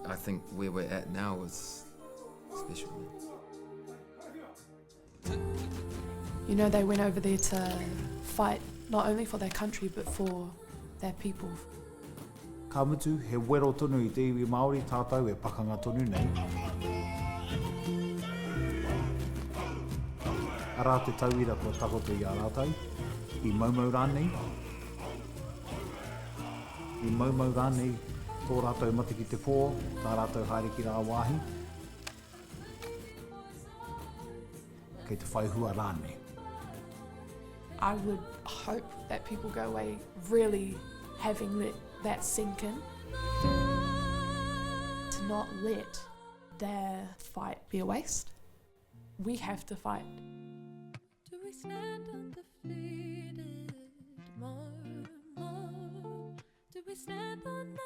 I think where we're at now is special. You know, they went over there to fight not only for their country but for their people. Ka mutu, he wero tonu i te iwi Māori tātou e pakanga tonu nei. Arā te tauira kua takoto i a rātou, i moumou rānei, i moumou rānei tō rātou mate ki te pō, tā rātou haere ki rāwāhi. Kei te whai hua rānei. I would hope that people go away really having let that sink in. To not let their fight be a waste. We have to fight. Do we stand undefeated more, more? Do we stand on?